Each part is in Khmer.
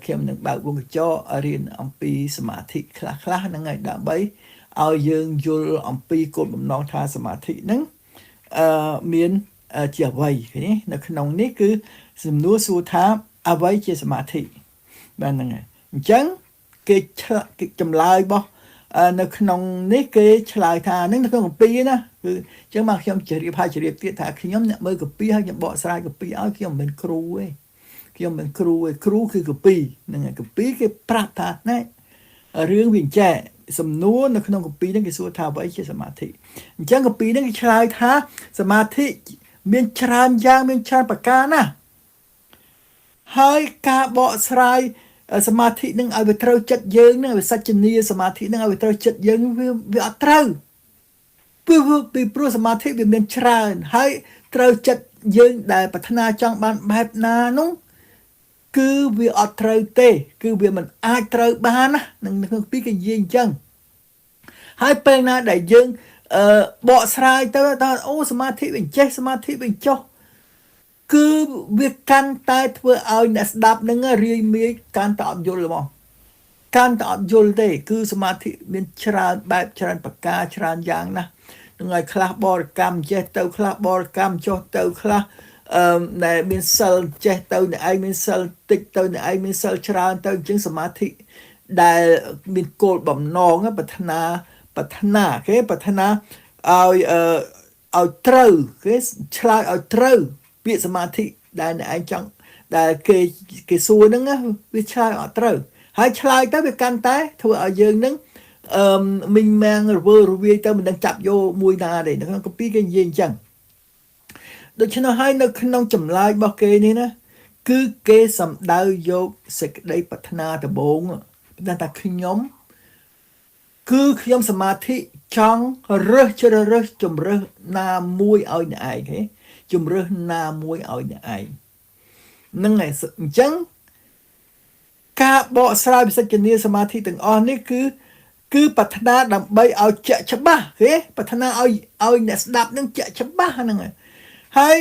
ខ្ញុំនឹងបើកវងកញ្ចក់រៀនអំពីសមាធិខ្លះខ្លះហ្នឹងហើយដើម្បីឲ្យយើងយល់អំពីគោលបំណងថាសមាធិហ្នឹងអឺមានជាអ្វីឃើញទេនៅក្នុងនេះគឺសំណួរសួរថាអ្វីជាសមាធិបាទហ្នឹងហើយអញ្ចឹងគេឆ្លគេចម្លើយរបស់នៅក្នុងនេះគេឆ្លើយថាហ្នឹងនៅក្នុងគម្ពីរណាគឺអញ្ចឹងមកខ្ញុំជម្រាបហើយជម្រាបទៀតថាខ្ញុំអ្នកមើលគម្ពីរហើយខ្ញុំបកស្រាយគម្ពីរឲ្យខ្ញុំមិនមែនគ្រូទេខ្ញុំមិនគ្រូទេគ្រូគឺគម្ពីរហ្នឹងហើយគម្ពីរគេប្រាប់ថាណែរឿងវាអញ្ចែសំណួរនៅក្នុងគម្ពីរហ្នឹងគេសួរថាអ្វីជាសមាធិអញ្ចឹងគម្ពីរហ្នឹងគេឆ្លើយថាសមាធិមានច្រើនយ៉ាងមានច្រើនប្រការណាស់ហើយការបកស្រាយសមាធិនឹងឲ្យវាត្រូវចិត្តយើងនឹងឲ្យវាសច្ចនីសមាធិនឹងឲ្យវាត្រូវចិត្តយើងវាវាអត់ត្រូវពីពីព្រោះសមាធិវាមានច្រើនហើយត្រូវចិត្តយើងដែលប្រាថ្នាចង់បានបែបណានោះគឺវាអត់ត្រូវទេ គឺវាមិនអាចត្រូវបានណានឹងក្នុងពីគេនិយាយអញ្ចឹងហើយពេលណាដែលយើងអឺបកស្រាយទៅថាអូសមាធិវាចេះសមាធិវាចុះគឺវាកាន់តែធ្វើឲ្យអ្នកស្ដាប់នឹងរាយមាយកាន់តែអត់យល់ហ្មងកាន់តែអត់យល់ទេ គឺសមាធិមានច្រើនបែបច្រើនប្រការច្រើនយ៉ាងណាស់នឹងឲ្យខ្លះបរិកម្មចេះទៅខ្លះបរិកម្មចុះទៅខ្លះអឺដែលមានសិលចេះទៅអ្នកឯងមានសិលតិចទៅអ្នកឯងមានសិលច្រើនទៅអញ្ចឹងសមាធិដែលមានគោលបំណងប្រាថ្នាប្រាថ្នាគេប្រាថ្នាឲ្យអឺឲ្យត្រូវគេឆ្លើយឲ្យត្រូវពាក្យសមាធិដែលអ្នកឯងចង់ដែលគេគេសួរហ្នឹងវាឆ្លើយអត់ត្រូវហើយឆ្លើយទៅវាកាន់តែធ្វើឲ្យយើងនឹងអឺមីងមាំងរវើរវាយទៅមិនដឹងចាប់យកមួយណាទេនៅក្នុងគម្ពីរគេនិយាយអញ្ចឹងដូច្នោះហើយនៅក្នុងចម្លើយរបស់គេនេះណាគឺគេសំដៅយកសេចក្តីប្រាថ្នាដំបូងថាខ្ញុំគឺខ្ញុំសមាធិចង់រើសជ្រើសរើសជំរើសណាមួយឲ្យអ្នកឯងហេជំរើសណាមួយឲ្យអ្នកឯងហ្នឹងហើយអញ្ចឹងការបកស្រាយវិសេចនីសមាធិទាំងអស់នេះគឺគឺប្រាថ្នាដើម្បីឲ្យជាក់ច្បាស់គេប្រាថ្នាឲ្យឲ្យអ្នកស្ដាប់នឹងជាក់ច្បាស់ហ្នឹងហើយ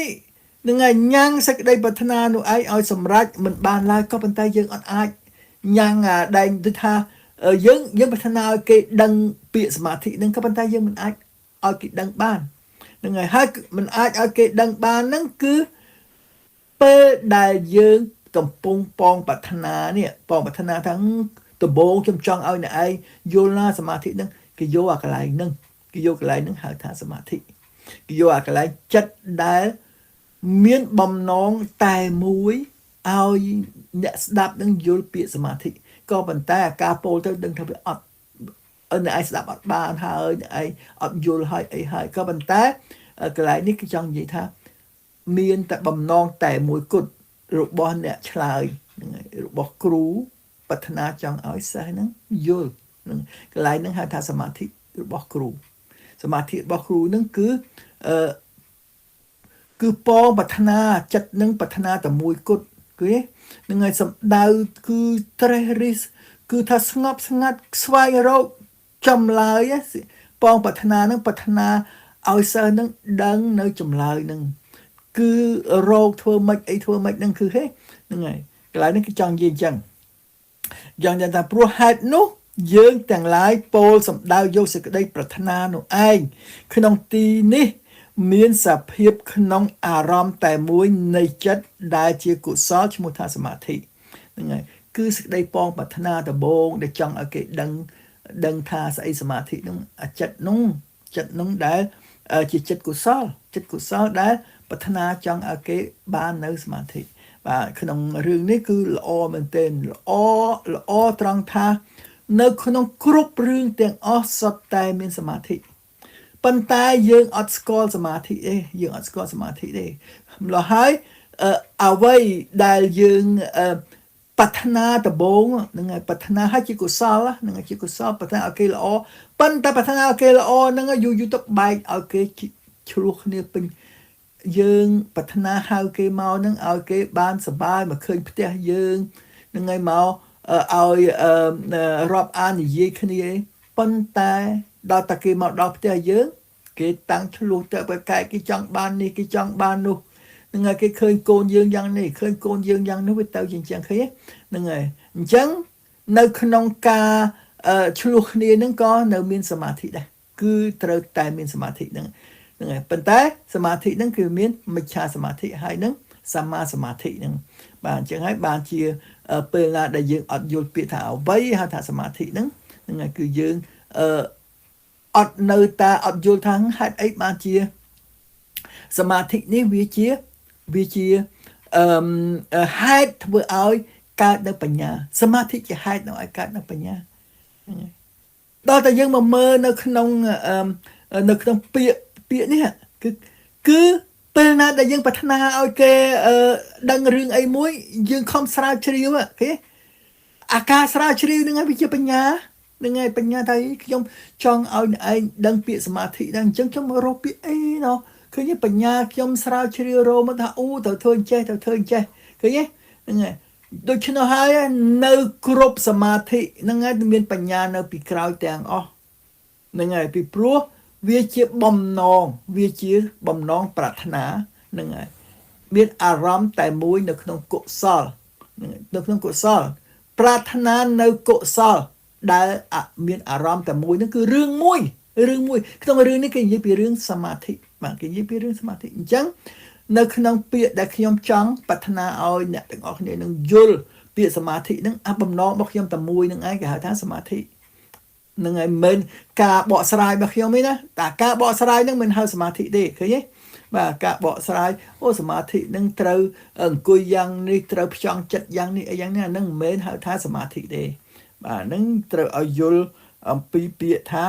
នឹងហើយញ៉ាំងសេចក្តីប្រាថ្នានោះឯងឲ្យសម្រេចមិនបានឡើយក៏ប៉ុន្តែយើងអត់អាចញ៉ាំងដែងដូចថាយើងយើងប្រាថ្នាឲ្យគេដឹងពាក្យសមាធិហ្នឹងក៏ប៉ុន្តែយើងមិនអាចឲ្យគេដឹងបានហ្នឹងហើយហើយមិនអាចឲ្យគេដឹងបានហ្នឹងគឺពេលដែលយើងកំពុងប៉ងប្រាថ្នានេះប៉ងប្រាថ្នាថាដំបូងខ្ញុំចង់ឲ្យអ្នកឯងយល់ណាសមាធិហ្នឹងគេយកអាកន្លែងហ្នឹងគេយកកន្លែងហ្នឹងហៅថាសមាធិគេយកអាកន្លែងចិត្តដែលមានបំណងតែមួយឲ្យអ្នកស្ដាប់នឹងយល់ពាក្យសមាធិក៏ប៉ុន្តែអាការពោលទៅដឹងថាវាអត់អ្នកឯងស្ដាប់អត់បានហើយអ្នកឯងអត់យល់ហើយអីហើយក៏ប៉ុន្តែកន្លែងនេះគឺចង់និយាយថាមានតែបំណងតែមួយគត់របស់អ្នកឆ្លើយហ្នឹងហើយរបស់គ្រូប្រាថ្នាចង់ឲ្យសិស្សហ្នឹងយល់ហ្នឹងកន្លែងហ្នឹងហៅថាសមាធិរបស់គ្រូសមាធិរបស់គ្រូហ្នឹងគឺអឺគឺពងប្រាថ្នាចិត្តនឹងប្រាថ្នាតែមួយគត់គឺហ្នឹងហើយសំដៅគឺត្រេះរិះគឺថាស្ងប់ស្ងាត់ស្វែងរកចម្លើយពងប្រាថ្នានឹងប្រាថ្នាឲ្យសិស្សនឹងដឹងនៅចម្លើយនឹងគឺរោគធ្វើម៉េចអីធ្វើម៉េចហ្នឹងគឺហេហ្នឹងហើយកន្លែងនេះគឺចង់និយាយអញ្ចឹងយ៉ាងថាព្រោះហេតុនោះយើងទាំងឡាយពោលសំដៅយកសេចក្តីប្រាថ្នានោះឯងក្នុងទីនេះមានសភាពក្នុងអារម្មណ៍តែមួយនៃចិត្តដែលជាកុសលឈ្មោះថាសមាធិហ្នឹងហើយគឺសេចក្តីប៉ងប្រាថ្នាដំបូងដែលចង់ឲ្យគេដឹងដឹងថាស្អីសមាធិនោះអាចិត្តនោះចិត្តនោះដែលជាចិត្តកុសលចិត្តកុសលដែលប្រាថ្នាចង់ឲ្យគេបាននៅសមាធិបាទក្នុងរឿងនេះគឺល្អមែនទែនល្អល្អត្រង់ថានៅក្នុងគ្រប់រឿងទាំងអស់សុទ្ធតែមានសមាធិប៉ុន្តែយើងអត់ស្គាល់សមាធិទេយើងអត់ស្គាល់សមាធិទេម្ល៉េះហើយអ្វីដែលយើងប្រាថ្នាដំបូងហ្នឹងហើយប្រាថ្នាឲ្យជាកុសលហ្នឹងហើយជាកុសលប្រាថ្នាឲ្យគេល្អប៉ុន្តែប្រាថ្នាឲ្យគេល្អហ្នឹងយូរយូរទៅបែកឲ្យគេឆ្លោះគ្នាពេញយើងប្រាថ្នាហៅគេមកហ្នឹងឲ្យគេបានសប្បាយមកឃើញផ្ទះយើងហ្នឹងហើយមកឲ្យរាប់អាននិយាយគ្នាប៉ុន្តែដល់តែគេមកដល់ផ្ទះយើងគេតាំងឆ្លោះទៅប្រកែកគេចង់បាននេះគេចង់បាននោះហ្នឹងហើយគេឃើញកូនយើងយ៉ាងនេះឃើញកូនយើងយ៉ាងនោះវាទៅជាអញ្ចឹងឃើញទេ ហ្នឹងហើយអញ្ចឹងនៅក្នុងការឆ្លោះគ្នាហ្នឹងក៏នៅមានសមាធិដែរគឺត្រូវតែមានសមាធិហ្នឹងហ្នឹងហើយប៉ុន្តែសមាធិហ្នឹងគឺមានមិច្ឆាសមាធិហើយនឹងសម្មាសមាធិហ្នឹងបាទអញ្ចឹងហើយបានជាពេលណាដែលយើងអត់យល់ពាក្យថាអ្វីហៅថាសមាធិហ្នឹងហ្នឹងហើយគឺយើងអឺអត់នៅតែអត់យល់ថាហេតុអីបានជាសមាធិនេះវាជាអឺហេតុធ្វើឲ្យកើតនៅបញ្ញាសមាធិជាហេតុនៅឲ្យកើតនៅបញ្ញាដល់តែយើងមកមើលនៅក្នុងនៅក្នុងពាក្យពាក្យនេះគឺគឺពេលណាដែលយើងប្រាថ្នាឲ្យគេដឹងរឿងអីមួយយើងខំស្រាវជ្រាវគេអាការស្រាវជ្រាវហ្នឹងហើយវាជាបញ្ញាហ្នឹងហើយបញ្ញាថាខ្ញុំចង់ឲ្យអ្នកឯងដឹងពាក្យសមាធិហ្នឹងអញ្ចឹងខ្ញុំមករកពាក្យអីណោះឃើញបញ្ញាខ្ញុំស្រាវជ្រាវរកមកថាអូត្រូវធ្វើអញ្ចេះត្រូវធ្វើអញ្ចេះឃើញទេហ្នឹងហើយដូច្នោះហើយនៅគ្រប់សមាធិហ្នឹងហើយមានបញ្ញានៅពីក្រោយទាំងអស់ហ្នឹងហើយពីព្រោះវាជាបំណងវាជាបំណងប្រាថ្នាហ្នឹងហើយមានអារម្មណ៍តែមួយនៅក្នុងកុសលនៅក្នុងកុសលប្រាថ្នានៅកុសលដែលមានអារម្មណ៍តែមួយហ្នឹងគឺរឿងមួយរឿងមួយក្នុងរឿងនេះគេនិយាយពីរឿងសមាធិបាទគេនិយាយពីរឿងសមាធិអញ្ចឹងនៅក្នុងពាក្យដែលខ្ញុំចង់ប្រាថ្នាឲ្យអ្នកទាំងអស់គ្នានឹងយល់ពាក្យសមាធិហ្នឹងអាបំណងរបស់ខ្ញុំតែមួយហ្នឹងឯងគេហៅថាសមាធិនឹងឯងមិនការបកស្រាយរបស់ខ្ញុំទេណាតែការបកស្រាយហ្នឹងមិនហៅសមាធិទេឃើញទេបាទការបកស្រាយអូសមាធិនឹងត្រូវអង្គុយយ៉ាងនេះត្រូវផ្ចង់ចិត្តយ៉ាងនេះអីយ៉ាងនេះអានឹងមិនមែនហៅថាសមាធិទេបាទហ្នឹងត្រូវឲ្យយល់អំពីពាក្យថា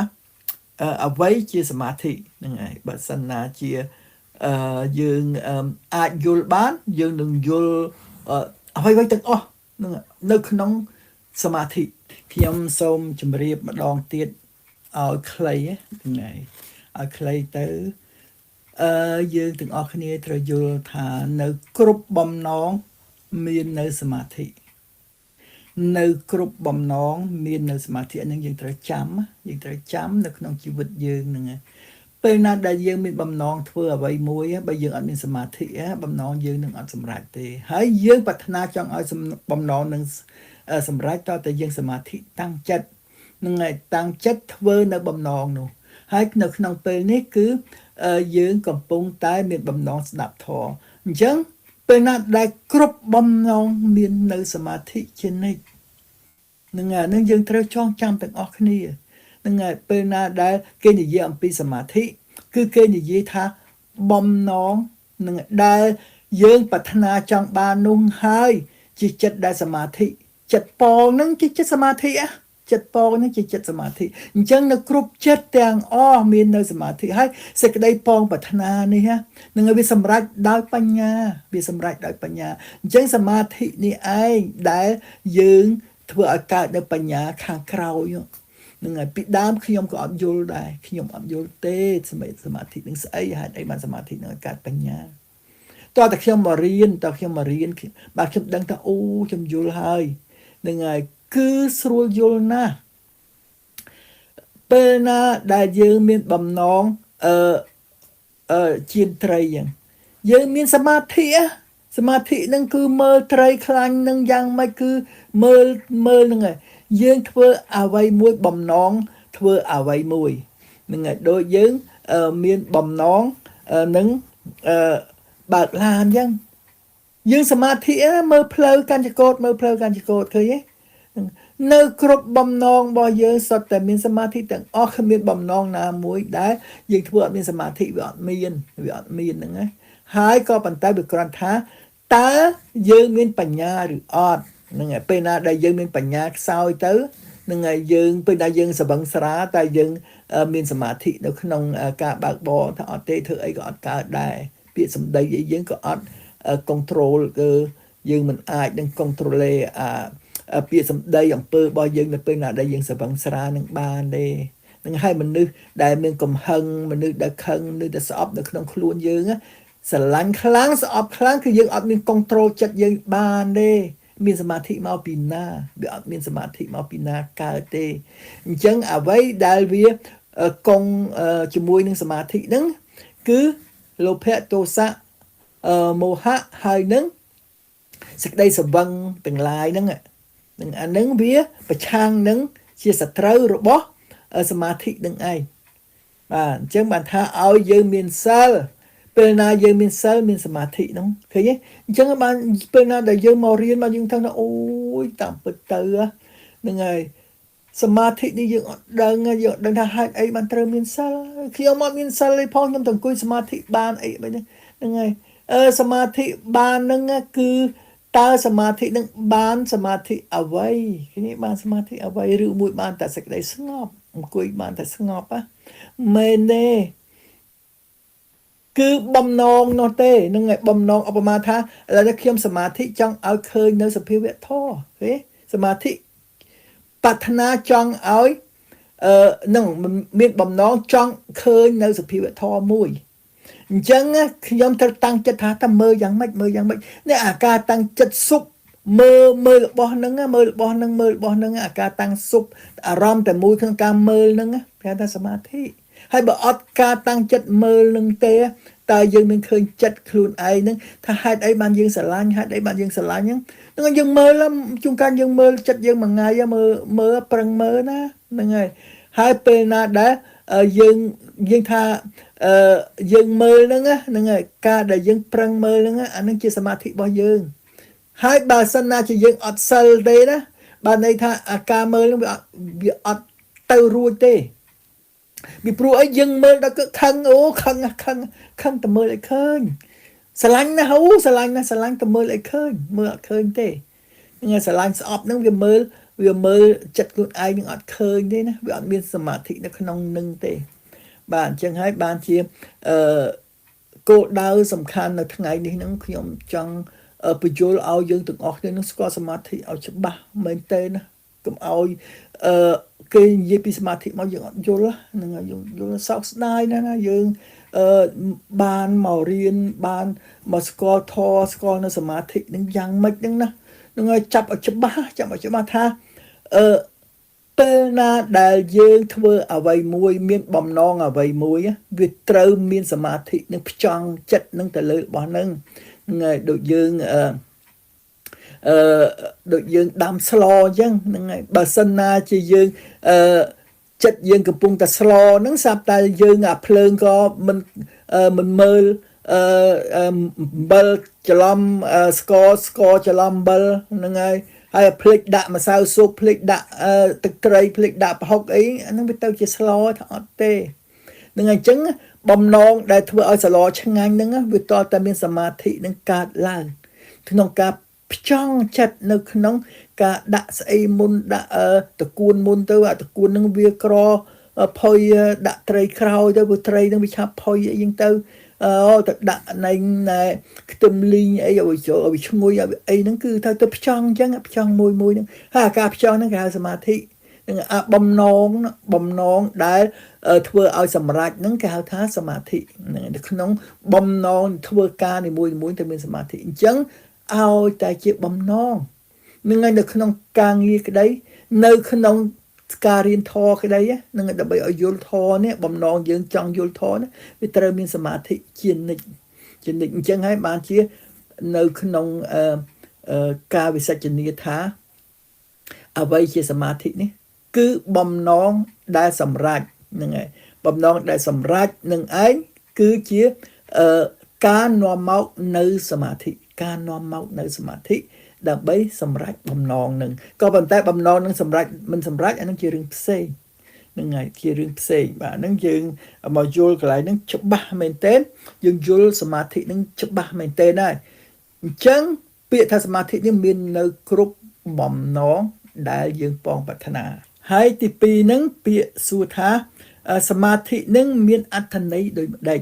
អ្វីជាសមាធិហ្នឹងហើយបើសិនណាជាយើងអាចយល់បានយើងនឹងយល់អ្វីៗទាំងអស់ហ្នឹងនៅក្នុងសមាធិខ្ញុំសូមជម្រាបម្ដងទៀតឲ្យខ្លីហ្នឹងហើយឲ្យខ្លីទៅអឺយើងទាំងអស់គ្នាត្រូវយល់ថានៅគ្រប់បំណងមាននៅសមាធិនៅគ្រប់បំណងមាននៅសមាធិហ្នឹងយើងត្រូវចាំយើងត្រូវចាំនៅក្នុងជីវិតយើងហ្នឹងពេលណាដែលយើងមានបំណងធ្វើអ្វីមួយបើយើងអត់មានសមាធិបំណងយើងនឹងអត់សម្រេចទេហើយយើងប្រាថ្នាចង់ឲ្យបំណងនឹងសម្រេចតតែយើងសមាធិតាំងចិត្តនឹងឲ្យតាំងចិត្តធ្វើនៅបំណងនោះហើយនៅក្នុងពេលនេះគឺយើងកំពុងតែមានបំណងស្ដាប់ធម៌អញ្ចឹងពេលណាដែលគ្រប់បំណងមាននៅសមាធិជានិច្ចនឹងអានឹងយើងត្រូវចងចាំទាំងអស់គ្នានឹងហើយពេលណាដែលគេនិយាយអំពីសមាធិគឺគេនិយាយថាបំណងនឹងដែលយើងប្រាថ្នាចង់បាននោះហើយជាចិត្តដែលសមាធិចិត្តពងនឹងជាចិត្តសមាធិចិត្តពងនឹងជាចិត្តសមាធិអញ្ចឹងនៅគ្រប់ចិត្តទាំងអស់មាននៅសមាធិហើយសេចក្តីពងប្រាថ្នានេះនឹងឲ្យវាសម្រេចដោយបញ្ញាវាសម្រេចដោយបញ្ញាអញ្ចឹងសមាធិនេះឯងដែលយើងធ្វើឲ្យកើតនៅបញ្ញាខាងក្រោយហ្នឹងហើយពីដើមខ្ញុំក៏អត់យល់ដែរខ្ញុំអត់យល់ទេសមាធិនឹងស្អីហេតុអីបានសមាធិនឹងឲ្យកើតបញ្ញាតោះតែខ្ញុំមករៀនតើខ្ញុំមករៀនបាទខ្ញុំដឹងថាអូខ្ញុំយល់ហើយហ្នឹងហើយគឺស្រួលយល់ណាស់ពេលណាដែលយើងមានបំណងអឺអឺជាត្រីយ៉ាងយើងមានសមាធិសមាធិនឹងគឺមើលត្រីខ្លាញ់នឹងយ៉ាងម៉េចគឺមើលមើលហ្នឹងហើយយើងធ្វើអ្វីមួយបំណងធ្វើអ្វីមួយហ្នឹងហើយដូចយើងមានបំណងនឹងបើកឡានអញ្ចឹងយើងសមាធិមើលផ្លូវកញ្ចកោតមើលផ្លូវកញ្ចកោតឃើញទេនៅគ្រប់បំណងរបស់យើងសុទ្ធតែមានសមាធិទាំងអស់គ្មានបំណងណាមួយដែលយើងធ្វើអត់មានសមាធិវាអត់មានវាអត់មានហ្នឹងណាហើយក៏ប៉ុន្តែវាគ្រាន់ថាតើយើងមានបញ្ញាឬអត់ហ្នឹងហើយពេលណាដែលយើងមានបញ្ញាខ្សោយទៅហ្នឹងហើយយើងពេលដែលយើងសបឹងស្រាតែយើងមានសមាធិនៅក្នុងការបើកបរថាអត់ទេធ្វើអីក៏អត់កើតដែរពាក្យសម្ដីអីយើងក៏អត់ control គឺយើងមិនអាចនឹង control អាពាក្យសម្ដីអំពើរបស់យើងនៅពេលណាដែលយើងសវឹងស្រានឹងបានទេនឹងឲ្យមនុស្សដែលមានកំហឹងមនុស្សដែលខឹងមនុស្សដែលស្អប់នៅក្នុងខ្លួនយើងស្រឡាញ់ខ្លាំងស្អប់ខ្លាំងគឺយើងអត់មាន control ចិត្តយើងបានទេមានសមាធិមកពីណាវាអត់មានសមាធិមកពីណាកើតទេអញ្ចឹងអ្វីដែលវាកងជាមួយនឹងសមាធិហ្នឹងគឺលោភៈទោសៈមោហៈហើយនឹងសេចក្តីសវឹងទាំងឡាយហ្នឹង នឹងអានឹងវាប្រឆាំងនឹងជាសត្រូវរបស់សមាធិនឹងឯងបាទអញ្ចឹងបានថាឲ្យយើងមានសិលពេលណាយើងមានសិលមានសមាធិហ្នឹងឃើញទេអញ្ចឹងបានពេលណាដែលយើងមករៀនមកយើងថាអូយតាមពិតទៅហ្នឹងហើយសមាធិនេះយើងអត់ដឹងយើងអត់ដឹងថាហេតុអីបានត្រូវមានសិលខ្ញុំអត់មានសិលទេផងខ្ញុំទៅអង្គុយសមាធិបានអីបែបហ្នឹងហ្នឹងហើយអឺសមាធិបានហ្នឹងគឺតើសមាធិនឹងបានសមាធិអ្វីនេះបានសមាធិអ្វីឬមួយបានតែសេចក្តីស្ងប់អង្គុយបានតែស្ងប់ណាមែនទេគឺបំណងនោះទេនឹងឯបំណងឧបមាថាឥឡូវនេះខ្ញុំសមាធិចង់ឲ្យឃើញនៅសភាវៈធម៌ទេសមាធិប្រាថ្នាចង់ឲ្យអឺនឹងមានបំណងចង់ឃើញនៅសភាវៈធម៌មួយអញ្ចឹងខ្ញុំត្រូវតាំងចិត្តថាតើមើលយ៉ាងម៉េចមើលយ៉ាងម៉េចនេះអាការតាំងចិត្តសុបមើលមើលរបស់ហ្នឹងមើលរបស់ហ្នឹងមើលរបស់ហ្នឹងអាការតាំងសុបអារម្មណ៍តែមួយក្នុងការមើលហ្នឹងគេថាសមាធិហើយបើអត់ការតាំងចិត្តមើលនឹងទេតើយើងនឹងឃើញចិត្តខ្លួនឯងហ្នឹងថាហេតុអីបានយើងស្រឡាញ់ហេតុអីបានយើងស្រឡាញ់ហ្នឹងហ្នឹងយើងមើលជួនកាលយើងមើលចិត្តយើងមួយថ្ងៃមើលមើលប្រឹងមើលណាហ្នឹងហើយហើយពេលណាដែលយើងយើងថាអឺយើងមើលហ្នឹងហ្នឹងហើយការដែលយើងប្រឹងមើលហ្នឹងអាហ្នឹងជាសមាធិរបស់យើងហើយបើសិនណាជាយើងអត់សិលទេណាបានន័យថាអាការមើលហ្នឹងវាអត់ទៅរួចទេពីព្រោះអីយើងមើលដល់គឺខឹងអូខឹងខឹងខឹងតែមើលឲ្យឃើញស្រឡាញ់ណាស់អូស្រឡាញ់ណាស់ស្រឡាញ់តែមើលឲ្យឃើញមើលអត់ឃើញទេហ្នឹងស្រឡាញ់ស្អប់ហ្នឹងវាមើលវាមើលចិត្តខ្លួនឯងនឹងអត់ឃើញទេណាវាអត់មានសមាធិនៅក្នុងនឹងទេបាទអញ្ចឹងហើយបានជាអឺគោលដៅសំខាន់នៅថ្ងៃនេះហ្នឹងខ្ញុំចង់បញ្យល់ឲ្យយើងទាំងអស់គ្នានឹងស្គាល់សមាធិឲ្យច្បាស់មែនទេណាកុំឲ្យអឺគេនិយាយពីសមាធិមកយើងអត់យល់ហ្នឹងហើយយើងយល់សោកស្ដាយណាស់ណាយើងអឺបានមករៀនបានមកស្គាល់ធម៌ស្គាល់នៅសមាធិនឹងយ៉ាងម៉េចហ្នឹងណាហ្នឹងហើយចាប់ឲ្យច្បាស់ចាប់ឲ្យច្បាស់ថាអឺពេលណាដែលយើងធ្វើអ្វីមួយមានបំណងអ្វីមួយវាត្រូវមានសមាធិនឹងផ្ចង់ចិត្តនឹងទៅលើរបស់ហ្នឹងហ្នឹងហើយដូចយើងអឺអឺដូចយើងដាំស្លអញ្ចឹងហ្នឹងហើយបើសិនណាជាយើងអឺចិត្តយើងកំពុងតែស្លហ្នឹងស្រាប់តែយើងអាភ្លើងក៏មិនមិនមើលអឺអំបិលច្រឡំស្ករស្ករច្រឡំអំបិលហ្នឹងហើយហើយភ្លេចដាក់ម្សៅស៊ុបភ្លេចដាក់ទឹកត្រីភ្លេចដាក់ប្រហុកអីអាហ្នឹងវាទៅជាស្លថាអត់ទេនឹងអញ្ចឹងបំណងដែលធ្វើឲ្យសឡឆ្ងាញ់ហ្នឹងវាតតែមានសមាធិនឹងកើតឡើងក្នុងការផ្ចង់ចិត្តនៅក្នុងការដាក់ស្អីមុនដាក់តកួនមុនទៅអាតកួននឹងវាក្រផុយដាក់ត្រីក្រោយទៅព្រោះត្រីនឹងវាឆាប់ផុយអីចឹងទៅអូទៅដាក់ណែណែខ្ទឹមលីងអីឲ្យចូលឲ្យវាឈ្ងុយឲ្យអីហ្នឹងគឺត្រូវទៅផ្ចង់អញ្ចឹងផ្ចង់មួយមួយហ្នឹងហើយអាការផ្ចង់ហ្នឹងគេហៅសមាធិនឹងអាបំណងបំណងដែលធ្វើឲ្យសម្រេចហ្នឹងគេហៅថាសមាធិហ្នឹងនៅក្នុងបំណងធ្វើការនីមួយៗទៅមានសមាធិអញ្ចឹងឲ្យតែជាបំណងនឹងហើយនៅក្នុងការងារក្តីនៅក្នុងការរៀនធម៌ក្តីនឹងដើម្បីឲ្យយល់ធម៌នេះបំណងយើងចង់យល់ធម៌នេះវាត្រូវមានសមាធិជានិច្ចជានិច្ចអញ្ចឹងហើយបានជានៅក្នុងអឺការវិសជ្ជនាថាអ្វីជាសមាធិនេះគឺបំណងដែលសម្រេចហ្នឹងហើយបំណងដែលសម្រេចនឹងឯងគឺជាអឺការនាំមកនៅសមាធិការនាំមកនៅសមាធិដើម្បីសម្រេចបំណងនឹងក៏ប៉ុន្តែបំណងនឹងសម្រេចមិនសម្រេចអានឹងជារឿងផ្សេងហ្នឹងហើយជារឿងផ្សេងបាទហ្នឹងយើងមកយល់កន្លែងហ្នឹងច្បាស់មែនទែនយើងយល់សមាធិហ្នឹងច្បាស់មែនទែនហើយអញ្ចឹងពាក្យថាសមាធិនេះមាននៅគ្រប់បំណងដែលយើងប៉ងប្រាថ្នាហើយទី2ហ្នឹងពាក្យសួរថាសមាធិហ្នឹងមានអត្ថន័យដូចម្ដេច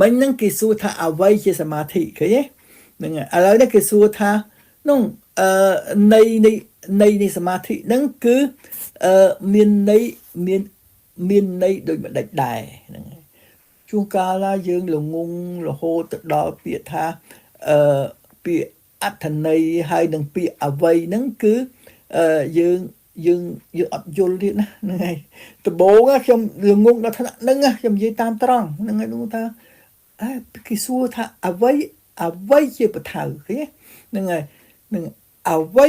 មិញហ្នឹងគេសួរថាអ្វីជាសមាធិឃើញទេហ្នឹងឥឡូវនេះគេសួរថានោះអឺនៃនៃនៃនៃសមាធិហ្នឹងគឺអឺមានន័យមានមានន័យដូចម្ដេចដែរហ្នឹងជួនកាលណាយើងល្ងងរហូតទៅដល់ពាក្យថាអឺពាក្យអត្ថន័យហើយនឹងពាក្យអ្វីហ្នឹងគឺអឺយើងយើងយើងអត់យល់ទៀតណាហ្នឹងហើយដំបូងខ្ញុំល្ងងដល់ថ្នាក់ហ្នឹងខ្ញុំនិយាយតាមត្រង់ហ្នឹងហើយថាអើគេសួរថាអ្វីអ្វីជាពថៅឃើញហ្នឹងហើយនឹងអ្វី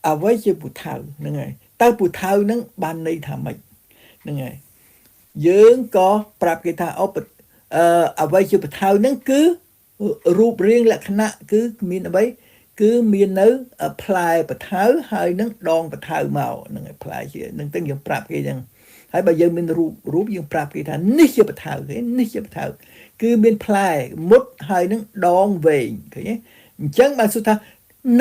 អ្វីជាពូថៅហ្នឹងហើយតើពូថៅហ្នឹងបានន័យថាម៉េចហ្នឹងហើយយើងក៏ប្រាប់គេថាអូអឺអ្វីជាពូថៅហ្នឹងគឺរូបរាងលក្ខណៈគឺមានអ្វីគឺមាននៅផ្លែពថៅហើយនឹងដងពថៅមកហ្នឹងហើយផ្លែជានឹងទៅយើងប្រាប់គេចឹងហើយបើយើងមានរូបរូបយើងប្រាប់គេថានេះជាពថៅគេនេះជាពថៅគឺមានផ្លែមុតហើយនឹងដងវែងឃើញទេអញ្ចឹងបានសួរថា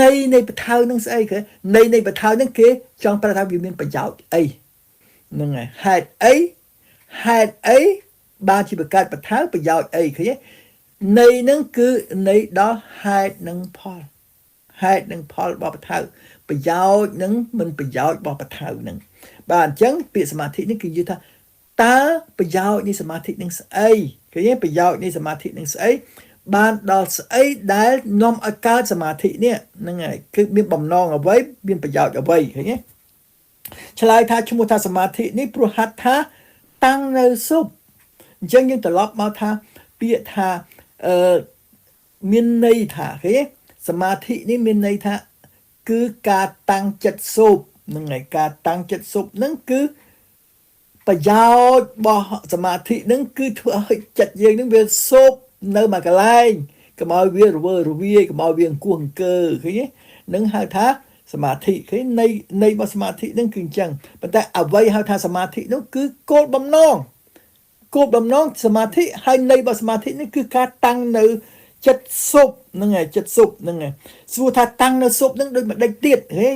នៃនៃពថៅនឹងស្អីគេនៃនៃពថៅនឹងគេចង់ប្រាប់ថាវាមានប្រយោជន៍អីហ្នឹងហើយហេតុអីហេតុអីបានជាបង្កើតពថៅប្រយោជន៍អីឃើញទេនៃនឹងគឺនៃដល់ហេតុនិងផលហេតុនិងផលរបស់ពថៅប្រយោជន៍និងមិនប្រយោជន៍របស់ពថៅនឹងបាទអញ្ចឹងពាក្យសមាធិនេះគឺនិយាយថាតើប្រយោជន៍នៃសមាធិនឹងស្អីឃើញទេប្រយោជន៍នៃសមាធិនឹងស្អីបានដល់ស្អីដែលនាំឲ្យកើតសមាធិនេះហ្នឹងហើយគឺមានបំណងអ្វីមានប្រយោជន៍អ្វីឃើញទេឆ្លើយថាឈ្មោះថាសមាធិនេះព្រោះហັດថាតាំងនៅសុបអញ្ចឹងយើងត្រឡប់មកថាពាក្យថាអឺមានន័យថាឃើញទេសមាធិនេះមានន័យថាគឺការតាំងចិត្តសុបហ្នឹងហើយការតាំងចិត្តសុបហ្នឹងគឺប្រយោជន៍របស់សមាធិហ្នឹងគឺធ្វើឲ្យចិត្តយើងហ្នឹងវាសុបនៅមួយកន្លែងកុំឲ្យវារវើរវាយកុំឲ្យវាអង្គោះអង្គើឃើញទេនឹងហៅថាសមាធិឃើញនៃនៃរបស់សមាធិហ្នឹងគឺអញ្ចឹងប៉ុន្តែអ្វីហៅថាសមាធិនោះគឺគោលបំណងគោលបំណងសមាធិហើយនៃរបស់សមាធិនេះគឺការតាំងនៅចិត្តសុបហ្នឹងហើយចិត្តសុបហ្នឹងហើយសួរថាតាំងនៅសុបហ្នឹងដូចម្ដេចទៀតហេ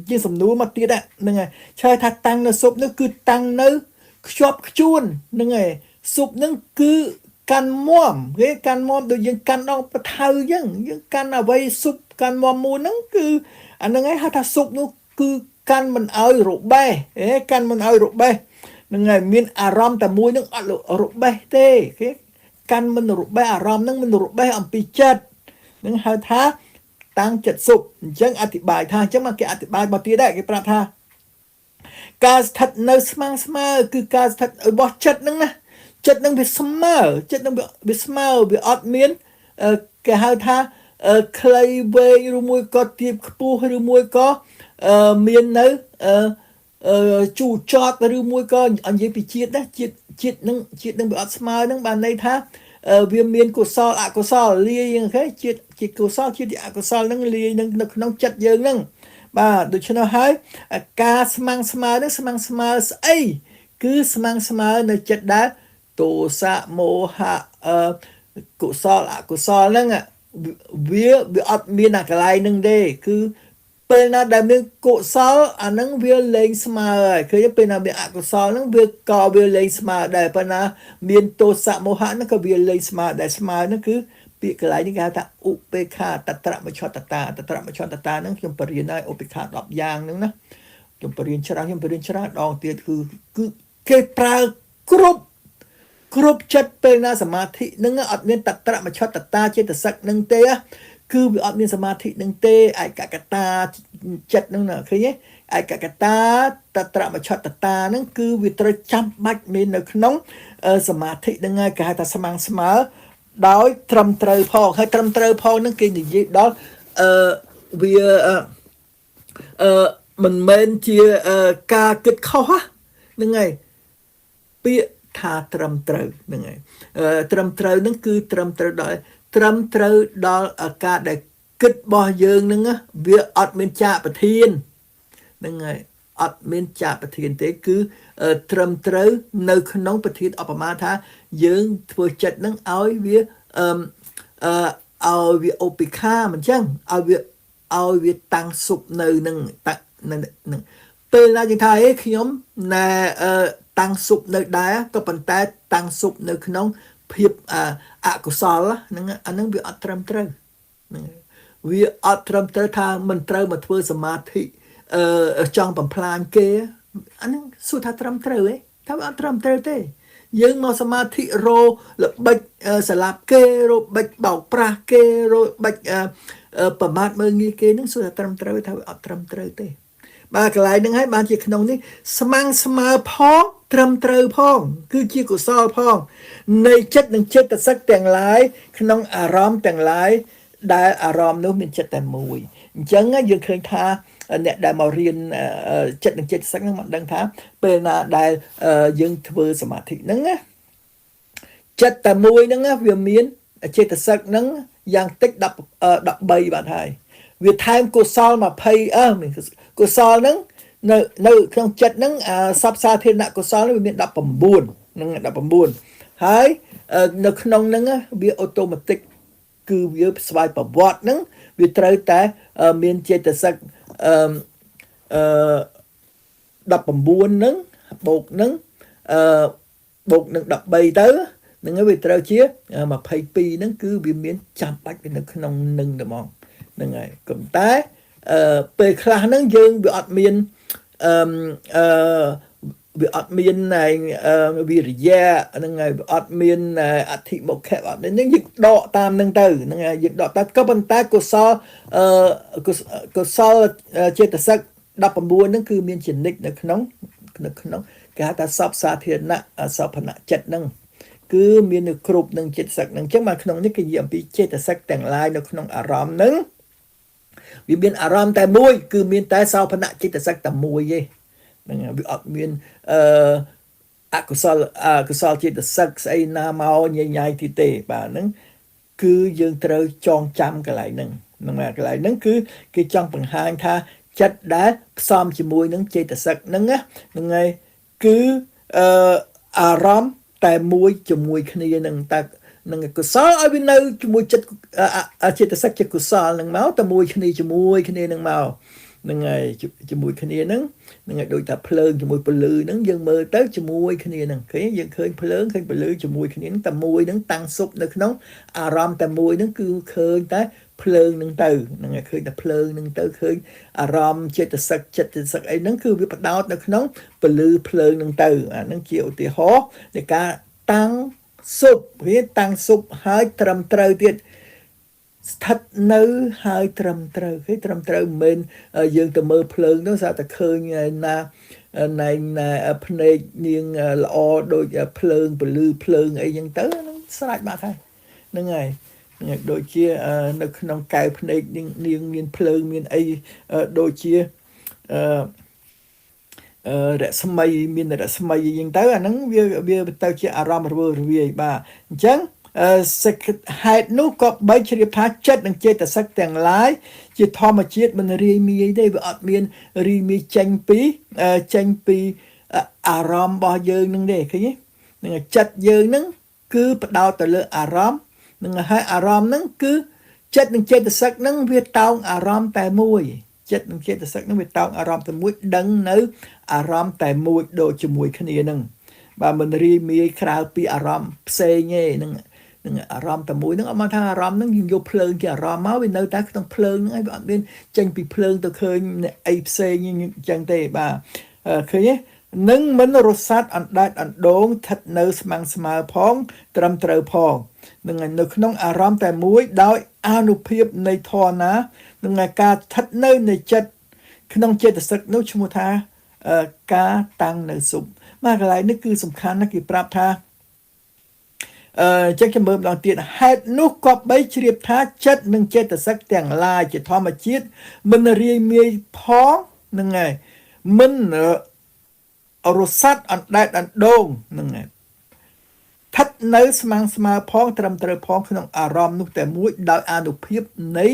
ជាសំណួរមកទៀតហ្នឹងហើយឆ្លើយថាតាំងនៅសុបនោះគឺតាំងនៅខ្ជាប់ខ្ជួនហ្នឹងហើយសុបហ្នឹងគឺកាន់មមគេកាន់មមដូចយើងកាន់ដងពថៅអញ្ចឹងយើងកាន់អ្វីសុបកាន់មមមួយហ្នឹងគឺអាហ្នឹងឯងហៅថាសុបនោះគឺកាន់មិនឲ្យរបេះហេកាន់មិនឲ្យរបេះហ្នឹងហើយមានអារម្មណ៍តែមួយហ្នឹងអត់របេះទេគេកាន់មិនរបេះអារម្មណ៍ហ្នឹងមិនរបេះអំពីចិត្តនឹងហៅថាតាំងចិត្តសុបអញ្ចឹងអធិប្បាយថាអញ្ចឹងមកគេអធិប្បាយមកទៀតដែរគេប្រាប់ថាការស្ថិតនៅស្មាំងស្មើគឺការស្ថិតរបស់ចិត្តហ្នឹងណាចិត្តហ្នឹងវាស្មើចិត្តហ្នឹងវាស្មើវាអត់មានគេហៅថាខ្លីវែងឬមួយក៏ទៀបខ្ពស់ឬមួយក៏មាននៅអឺជូចត់ឬមួយក៏និយាយពីជាតិណាជាតិជាតិនឹងជាតិនឹងវាអត់ស្មើនឹងបានន័យថាវាមានកុសលអកុសលលាយហ្នឹងគេជាតិជាតិកុសលជាតិអកុសលហ្នឹងលាយនឹងនៅក្នុងចិត្តយើងហ្នឹងបាទដូច្នោះហើយការស្មាំងស្មើនឹងស្មាំងស្មើស្អីគឺស្មាំងស្មើនៅចិត្តដែលទោសៈមោហៈអឺកុសលអកុសលហ្នឹងវាវាអត់មានអាកន្លែងហ្នឹងទេគឺពេលណាដែលមានកុសលអាហ្នឹងវាលែងស្មើហើយឃើញពេលណាមានអកុសលហ្នឹងវាក៏វាលែងស្មើដែរប៉ុន្តែមានទោសៈមោហៈហ្នឹងក៏វាលែងស្មើដែរស្មើហ្នឹងគឺពាក្យកន្លែងនេះគេហៅថាឧបេក្ខាតត្រមឆតតាតត្រមឆតតាហ្នឹងខ្ញុំបរៀនហើយឧបេក្ខា10យ៉ាងហ្នឹងណាខ្ញុំបរៀនច្រើនខ្ញុំបរៀនច្រើនដងទៀតគឺគឺគេប្រើគ្រប់គ្រប់ចិត្តពេលណាសមាធិហ្នឹងអត់មានតត្រមឆតតាចេតសិកហ្នឹងទេគឺវាអត់មានសមាធិនឹងទេឯកកតាចិត្តនឹងណាឃើញទេឯកកតាតត្រមឆតតានឹងគឺវាត្រូវចាំបាច់មាននៅក្នុងសមាធិនឹងហើយគេហៅថាស្មាំងស្មើដោយត្រឹមត្រូវផងហើយត្រឹមត្រូវផងនឹងគេនិយាយដល់អឺវាអឺមិនមែនជាការគិតខុសហ្នឹងហើយពាក្យថាត្រឹមត្រូវហ្នឹងហើយត្រឹមត្រូវហ្នឹងគឺត្រឹមត្រូវដល់ត្រឹមត្រូវដល់ការដែលគិតរបស់យើងហ្នឹងវាអត់មានចាកប្រធានហ្នឹងហើយអត់មានចាកប្រធានទេគឺត្រឹមត្រូវនៅក្នុងប្រធានអបមាថាយើងធ្វើចិត្តហ្នឹងឲ្យវាអឺអឺឲ្យវាឧបេក្ខាមិនចឹងឲ្យវាឲ្យវាតាំងសុបនៅនឹងនឹងពេលណាយើងថាអេខ្ញុំណែតាំងសុបនៅដែរក៏ប៉ុន្តែតាំងសុបនៅក្នុងភាពអកុសលហ្នឹងអាហ្នឹងវាអត់ត្រឹមត្រូវហ្នឹងវាអត់ត្រឹមត្រូវថាមិនត្រូវមកធ្វើសមាធិអឺចង់បំផ្លាញគេអាហ្នឹងសួរថាត្រឹមត្រូវទេថាវាអត់ត្រឹមត្រូវទេយើងមកសមាធិរល្បិចស្លាប់គេរបិចបោកប្រាស់គេរបិចប្រមាថមើលងាយគេនឹងសួរថាត្រឹមត្រូវថាវាអត់ត្រឹមត្រូវទេបាទកន្លែងហ្នឹងហើយបានជាក្នុងនេះស្មាំងស្មើផងត្រឹមត្រូវផងគឺជាកុសលផងនៃចិត្តនិងចិត្តសិកទាំងឡាយក្នុងអារម្មណ៍ទាំងឡាយដែលអារម្មណ៍នោះមានចិត្តតែមួយអញ្ចឹងយើងឃើញថា អ្នកដែលមករៀនចិត្តនិងចេតសិកហ្នឹងមកដឹងថាពេលណាដែលយើងធ្វើសមាធិហ្នឹងណាចិត្តតែមួយហ្នឹងវាមានចេតសិកហ្នឹងយ៉ាងតិច10 13បាត់ហើយវាថែមកុសល20អឺកុសលហ្នឹងនៅក្នុងចិត្តហ្នឹងសពសាធារណៈកុសលហ្នឹងវាមាន19ហ្នឹង19ហើយនៅក្នុងហ្នឹងវាអូតូម៉ាទិកគឺវាស្វ័យប្រវត្តិហ្នឹងវាត្រូវតែមានចេតសិកអឺអឺ19ហ្នឹងបូកនឹងអឺបូកនឹង13ទៅហ្នឹងវាត្រូវជា22ហ្នឹងគឺវាមានចាំបាច់នៅក្នុងនឹងតែហ្មងហ្នឹងហើយប៉ុន្តែអឺពេលខ្លះហ្នឹងយើងវាអត់មានអឺអឺវាអត់មានវិរិយៈហ្នឹងហើយវាអត់មានអធិមុខៈអត់ហ្នឹងយើងដកតាមហ្នឹងទៅហ្នឹងហើយយើងដកតាមក៏ប៉ុន្តែកុសលអឺកុសលចេតសិក19ហ្នឹងគឺមានជានិច្ចនៅក្នុងគេហៅថាសពសាធារណៈសពនៈចិត្តហ្នឹងគឺមាននៅគ្រប់នឹងចេតសិកហ្នឹងអញ្ចឹងមកក្នុងនេះគេនិយាយអំពីចេតសិកទាំងឡាយនៅក្នុងអារម្មណ៍ហ្នឹងវាមានអារម្មណ៍តែមួយគឺមានតែសោភនៈចេតសិកតែមួយទេហ្នឹងវាអត់មានអឺអកុសលអកុសលចេតសិកស្អីណាមកញញ៉ៃទីទេបាទហ្នឹងគឺយើងត្រូវចងចាំកន្លែងហ្នឹងហ្នឹងកន្លែងហ្នឹងគឺគេចង់បង្ហាញថាចិត្តដែលផ្សំជាមួយនឹងចេតសិកហ្នឹងណាហ្នឹងហើយគឺអឺអារម្មណ៍តែមួយជាមួយគ្នានឹងតែនឹងកុសលឲ្យវានៅជាមួយចិត្តចេតសិកជាកុសលនឹងមកតែមួយគ្នាជាមួយគ្នានឹងមកហ្នឹងហើយជាមួយគ្នាហ្នឹងហ្នឹងហើយដូចថាភ្លើងជាមួយពលឺហ្នឹងយើងមើលទៅជាមួយគ្នាហ្នឹងឃើញយើងឃើញភ្លើងឃើញពលឺជាមួយគ្នាហ្នឹងតែមួយហ្នឹងតាំងសុបនៅក្នុងអារម្មណ៍តែមួយហ្នឹងគឺឃើញតែភ្លើងហ្នឹងទៅហ្នឹងហើយឃើញតែភ្លើងហ្នឹងទៅឃើញអារម្មណ៍ចេតសិកចិត្តចេតសិកអីហ្នឹងគឺវាបដោតនៅក្នុងពលឺភ្លើងហ្នឹងទៅអាហ្នឹងជាឧទាហរណ៍នៃការតាំងសុបវាតាំងសុបហើយត្រឹមត្រូវទៀតស្ថិតនៅហើយត្រឹមត្រូវគេត្រឹមត្រូវមិនមែនយើងទៅមើលភ្លើងនោះស្អាតតែឃើញណាណែភ្នែកនាងល្អដូចភ្លើងពលឺភ្លើងអីចឹងទៅហ្នឹងស្រេចបាត់ហើយហ្នឹងហើយដូចជានៅក្នុងកែវភ្នែកនាងមានភ្លើងមានអីដូចជាអឺរស្មីមានរស្មីអីចឹងទៅអាហ្នឹងវាទៅជាអារម្មណ៍រវើរវាយបាទអញ្ចឹងសេចហេតុនោះក៏បីជ្រាបថាចិត្តនិងចេតសិកទាំងឡាយជាធម្មជាតិមិនរាយមាយទេវាអត់មានរាយមាយចេញពីអារម្មណ៍របស់យើងនឹងទេឃើញទេនឹងចិត្តយើងនឹងគឺបដោតទៅលើអារម្មណ៍នឹងហើយអារម្មណ៍នឹងគឺចិត្តនិងចេតសិកនឹងវាតោងអារម្មណ៍តែមួយចិត្តនិងចេតសិកនឹងវាតោងអារម្មណ៍តែមួយដឹងនៅអារម្មណ៍តែមួយដូចជាមួយគ្នានឹងបាទមិនរាយមាយក្រៅពីអារម្មណ៍ផ្សេងទេនឹងនឹងអារម្មណ៍តែមួយហ្នឹងអត់មកថាអារម្មណ៍ហ្នឹងយើងយកភ្លើងជាអារម្មណ៍មកវានៅតែក្នុងភ្លើងហ្នឹងឯងវាអត់មានចេញពីភ្លើងទៅឃើញអីផ្សេងអញ្ចឹងទេបាទឃើញទេនឹងមិនរសាត់អណ្ដែតអណ្ដូងស្ថិតនៅស្មាំងស្មើផងត្រឹមត្រូវផងនឹងនៅក្នុងអារម្មណ៍តែមួយដោយអានុភាពនៃធម៌ណានឹងការស្ថិតនៅនៃចិត្តក្នុងចេតសិកនោះឈ្មោះថាការតាំងនៅសុបបាទកន្លែងនេះគឺសំខាន់ណាស់គេប្រាប់ថាចឹងខ្ញុំមើលម្ដងទៀតហេតុនោះក៏បីជ្រាបថាចិត្តនិងចេតសិកទាំងឡាយជាធម្មជាតិមិនរាយមាយផងហ្នឹងហើយមិនរសាត់អណ្ដែតអណ្ដូងហ្នឹងហើយស្ថិតនៅស្មាំងស្មើផងត្រឹមត្រូវផងក្នុងអារម្មណ៍នោះតែមួយដោយអានុភាពនៃ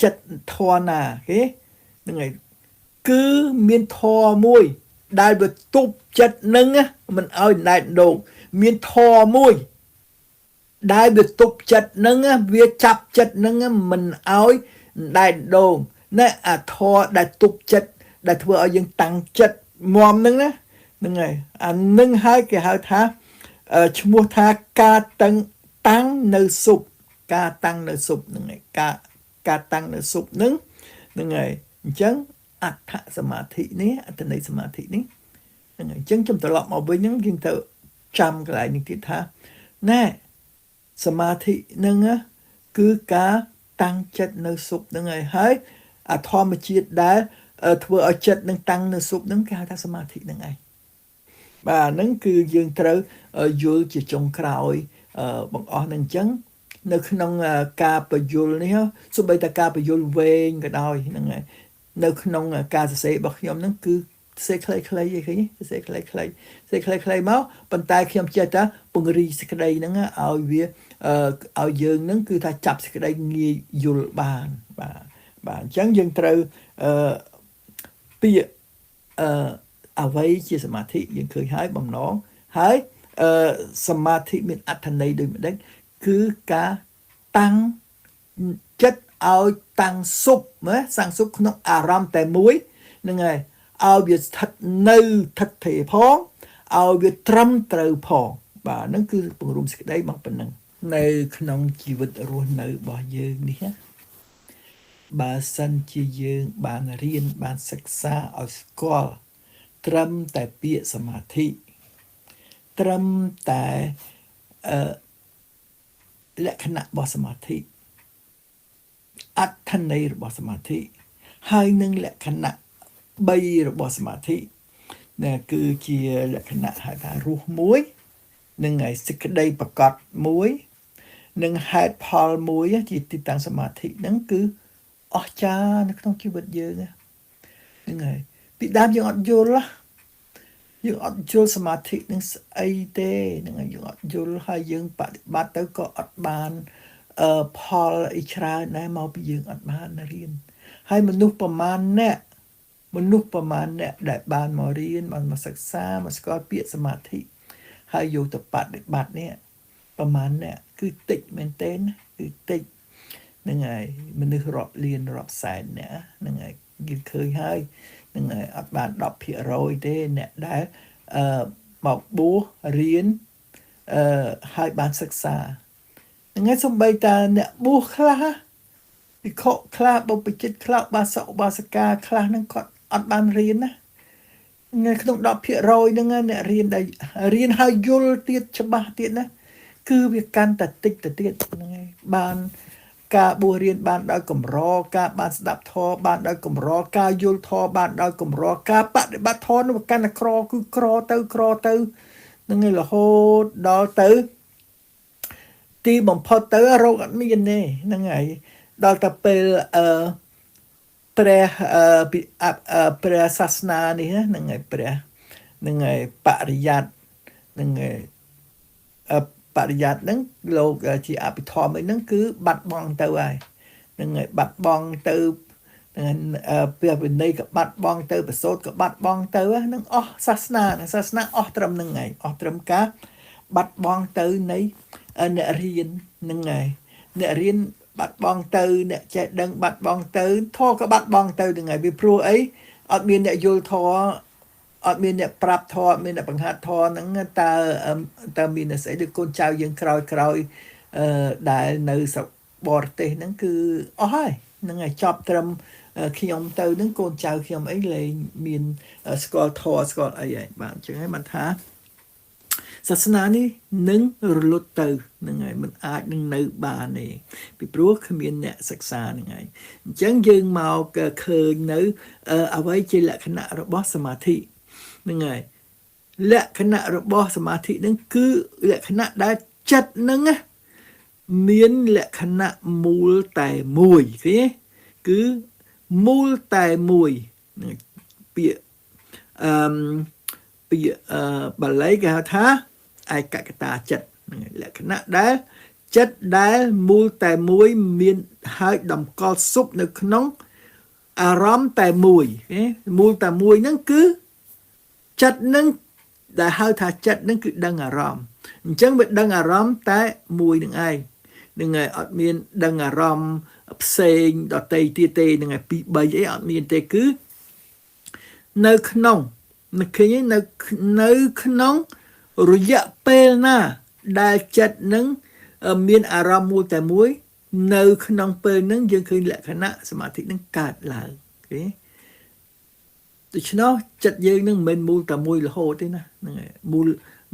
ចិត្តធម៌ណាគេហ្នឹងហើយគឺមានធម៌មួយដែលវាទប់ចិត្តនឹងមិនឲ្យអណ្ដែតដូងមានធម៌មួយដែលវាទប់ចិត្តនឹងវាចាប់ចិត្តនឹងមិនឲ្យដែតដូងណែអាធម៌ដែលទប់ចិត្តដែលធ្វើឲ្យយើងតាំងចិត្តមនឹងណាហ្នឹងហើយអានឹងហើយគេហៅថាឈ្មោះថាការតាំងនៅសុបការតាំងនៅសុបហ្នឹងហើយការតាំងនៅសុបហ្នឹងហ្នឹងហើយអញ្ចឹងអដ្ឋសមាធិនេះអត្ថន័យសមាធិនេះហ្នឹងហើយអញ្ចឹងខ្ញុំត្រឡប់មកវិញហ្នឹងយើងទៅចាំកន្លែងនេះទៀតថាណែសមាធិហ្នឹងគឺការតាំងចិត្តនៅសុបហ្នឹងហើយហើយអាធម្មជាតិដែលធ្វើឲ្យចិត្តនឹងតាំងនៅសុបហ្នឹងគេហៅថាសមាធិហ្នឹងឯងបាទហ្នឹងគឺយើងត្រូវយល់ជាចុងក្រោយបង្អស់ហ្នឹងអញ្ចឹងនៅក្នុងការបញ្យលនេះសូម្បីតែការបញ្យលវែងក៏ដោយហ្នឹងហើយ នៅក្នុងការសរសេររបស់ខ្ញុំហ្នឹងគឺសរសេរខ្លីៗឯងឃើញសរសេរខ្លីៗសរសេរខ្លីៗមកប៉ុន្តែខ្ញុំចេះតែពង្រីកសេចក្តីហ្នឹងឲ្យវាឲ្យយើងហ្នឹងគឺថាចាប់សេចក្តីងាយយល់បានបាទបាទអញ្ចឹងយើងត្រូវអឺពាក្យអឺអ្វីជាសមាធិយើងឃើញហើយបំណងហើយអឺសមាធិមានអត្ថន័យដូចម្ដេចគឺការតាំងចិត្តឲ្យតាំងសុបណាសាំងសុបក្នុងអារម្មណ៍តែមួយហ្នឹងហើយឲ្យវាស្ថិតនៅថិតថេរផងឲ្យវាត្រឹមត្រូវផងបាទហ្នឹងគឺពង្រួមសេចក្តីមកប៉ុណ្ណឹងនៅក្នុងជីវិតរស់នៅរបស់យើងនេះណាបើសិនជាយើងបានរៀនបានសិក្សាឲ្យស្គាល់ត្រឹមតែពាក្យសមាធិត្រឹមតែអឺលក្ខណៈរបស់សមាធិអត្ថន័យរបស់សមាធិហើយនឹងលក្ខណៈ3របស់សមាធិដែលគឺជាលក្ខណៈហៅថារស់មួយនឹងហើយសេចក្តីប្រកបមួយនិងហេតុផលមួយជាទីតាំងសមាធិហ្នឹងគឺអស្ចារ្យនៅក្នុងជីវិតយើងហ្នឹងហើយពីដើមយើងអត់យល់យើងអត់យល់សមាធិនឹងស្អីទេហ្នឹងហើយយើងអត់យល់ហើយយើងបប្រតិបត្តិទៅក៏អត់បានអឺផលអីច្រើនដែរមកពីយើងអត់បានរៀនហើយមនុស្សប្រមាណអ្នកមនុស្សប្រមាណអ្នកដែលបានមករៀនបានមកសិក្សាមកស្គាល់ពាក្យសមាធិហើយយកទៅបប្រតិបត្តិនេះប្រមាណអ្នកគឺតិចមែនទែនគឺតិចហ្នឹងហើយមនុស្សរាប់លានរាប់សែនអ្នកហ្នឹងហើយយើងឃើញហើយហ្នឹងហើយអត់បាន10%ទេអ្នកដែលអឺមកបួសរៀនអឺហើយបានសិក្សាហ្នឹងហើយសំបីតាអ្នកបួសខ្លះភិក្ខុខ្លះបុព្វជិតខ្លះបាសកបាសិកាខ្លះហ្នឹងគាត់អត់បានរៀនណានៅក្នុង10%ហ្នឹងអ្នករៀនដែលរៀនហើយយល់ទៀតច្បាស់ទៀតណាគឺវាកាន់តែតិចទៅទៀតហ្នឹងហើយបានការបួសរៀនបានដោយកម្រការបានស្ដាប់ធម៌បានដោយកម្រការយល់ធម៌បានដោយកម្រការបដិបត្តិធម៌នោះកាន់តែក្រគឺក្រទៅក្រទៅហ្នឹងឯងរហូតដល់ទៅទីបំផុតទៅរោគអត់មានទេហ្នឹងហើយដល់តែពេលអឺព្រះអឺព្រះសាសនានេះហ្នឹងហើយព្រះហ្នឹងហើយបរិយ័តហ្នឹងហើយបរិយ័តហ្នឹងលោកជាអភិធម្មអីហ្នឹងគឺបាត់បង់ទៅហើយហ្នឹងហើយបាត់បង់ទៅហ្នឹងព្រះវិន័យក៏បាត់បង់ទៅប្រសូតក៏បាត់បង់ទៅហ្នឹងអស់សាសនាសាសនាអស់ត្រឹមហ្នឹងហើយអស់ត្រឹមការបាត់បង់ទៅនៃអ្នករៀនហ្នឹងហើយអ្នករៀនបាត់បង់ទៅអ្នកចេះដឹងបាត់បង់ទៅធម៌ក៏បាត់បង់ទៅហ្នឹងហើយវាព្រោះអីអត់មានអ្នកយល់ធម៌អត់មានអ្នកប្រាប់ធម៌អត់មានអ្នកបង្ហាត់ធម៌ហ្នឹងតើតើមានស្អីដូចកូនចៅយើងក្រោយក្រោយអឺដែលនៅស្រុកបរទេសហ្នឹងគឺអស់ហើយហ្នឹងហើយចប់ត្រឹមខ្ញុំទៅហ្នឹងកូនចៅខ្ញុំអីលែងមានស្គាល់ធម៌ស្គាល់អីហើយបាទអញ្ចឹងហើយបានថាសាសនានេះនឹងរលត់ទៅហ្នឹងហើយมันអាចនឹងនៅបានទេពីព្រោះគ្មានអ្នកសិក្សាហ្នឹងហើយអញ្ចឹងយើងមកឃើញនៅអ្វីជាលក្ខណៈរបស់សមាធិហ្នឹងហើយលក្ខណៈរបស់សមាធិហ្នឹងគឺលក្ខណៈដែលចិត្តហ្នឹងណាមានលក្ខណៈមូលតែមួយឃើញទេគឺមូលតែមួយពាក្យអឺពាក្យអឺបាលីគេហៅថាឯកកតាចិត្តហ្នឹងលក្ខណៈដែលចិត្តដែលមូលតែមួយមានហើយតម្កល់សុខនៅក្នុងអារម្មណ៍តែមួយមូលតែមួយហ្នឹងគឺចិត្តហ្នឹងដែលហៅថាចិត្តហ្នឹងគឺដឹងអារម្មណ៍អញ្ចឹងវាដឹងអារម្មណ៍តែមួយនឹងឯងនឹងឯងអត់មានដឹងអារម្មណ៍ផ្សេងដតីទៀតទេនឹងឯង2 3អីអត់មានទេគឺនៅក្នុងនឹកឃើញនៅនៅក្នុងរយៈពេលណាដែលចិត្តនឹងមានអារម្មណ៍មួយតែមួយនៅក្នុងពេលហ្នឹងយើងឃើញលក្ខណៈសមាធិនឹងកើតឡើងឃើញដូច្នោះចិត្តយើងនឹងមិនមែនមូលតែមួយរហូតទេណាហ្នឹងហើយមូល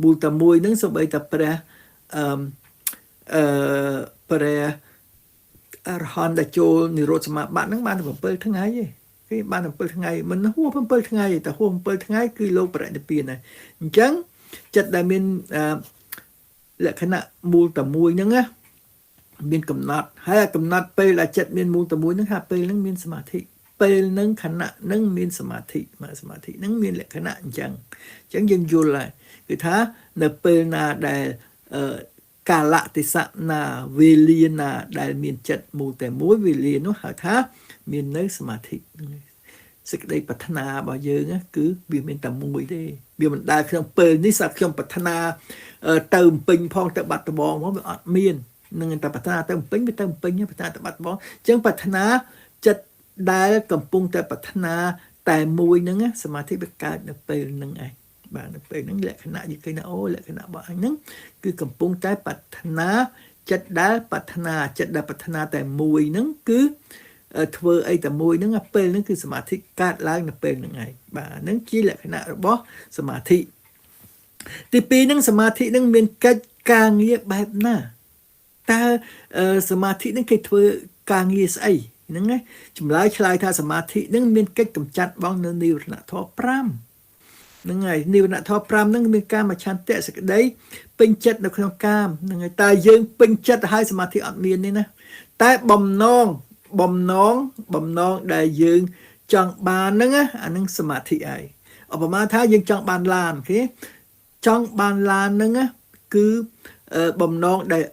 មូលតែមួយហ្នឹងសូម្បីតែព្រះអឺអឺព្រះអរហន្តដែលចូលនិរោធសមាបត្តិហ្នឹងបាន7ថ្ងៃទេគេបាន7ថ្ងៃមិនហួស7ថ្ងៃទេតែហួស7ថ្ងៃគឺលោកបរិនិព្វានហើយអញ្ចឹងចិត្តដែលមានលក្ខណៈមូលតែមួយហ្នឹងណាមានកំណត់ហើយកំណត់ពេលដែលចិត្តមានមូលតែមួយហ្នឹងថាពេលហ្នឹងមានសមាធិ ពេលនឹងខណៈនឹងមានសមាធិមកសមាធិនឹងមានលក្ខណៈអញ្ចឹងអញ្ចឹងយើងយល់ហើយគឺថានៅពេលណាដែលកាលៈទេសៈណាវេលាណាដែលមានចិត្តមូលតែមួយវេលានោះហៅថាមាននៅសមាធិសេចក្តីប្រាថ្នារបស់យើងគឺវាមានតែមួយទេវាមិនដែលក្នុងពេលនេះសាខ្ញុំប្រាថ្នាទៅពេញផងទៅបាត់ដបងផងវាអត់មាននឹងតែប្រាថ្នាទៅពេញវាទៅពេញប្រាថ្នាទៅបាត់ដបងអញ្ចឹងប្រាថ្នាចិត្តដែលកំពុងតែប្រាថ្នាតែមួយហ្នឹងសមាធិវាកើតនៅពេលហ្នឹងឯងបាទនៅពេលហ្នឹងលក្ខណៈយើងឃើញថាអូលក្ខណៈរបស់អញហ្នឹងគឺកំពុងតែប្រាថ្នាចិត្តដែលប្រាថ្នាចិត្តដែលប្រាថ្នាតែមួយហ្នឹងគឺធ្វើអីតែមួយហ្នឹងពេលហ្នឹងគឺសមាធិកើតឡើងនៅពេលហ្នឹងឯងបាទហ្នឹងជាលក្ខណៈរបស់សមាធិទី2ហ្នឹងសមាធិហ្នឹងមានកិច្ចការងារបែបណាតើសមាធិហ្នឹងគេធ្វើការងារស្អីហ្នឹងណាចម្លើយឆ្លើយថាសមាធិហ្នឹងមានកិច្ចកម្ចាត់បងនៅនិវរណធម៌5ហ្នឹងហើយនិវរណធម៌5ហ្នឹងមានកាមឆន្ទៈសេចក្តីពេញចិត្តនៅក្នុងកាមហ្នឹងហើយតែយើងពេញចិត្តហើយសមាធិអត់មានទេណាតែបំណងបំណងបំណងដែលយើងចង់បានហ្នឹងអាហ្នឹងសមាធិហើយឧបមាថាយើងចង់បានឡានគេចង់បានឡានហ្នឹងគឺបំណងដែល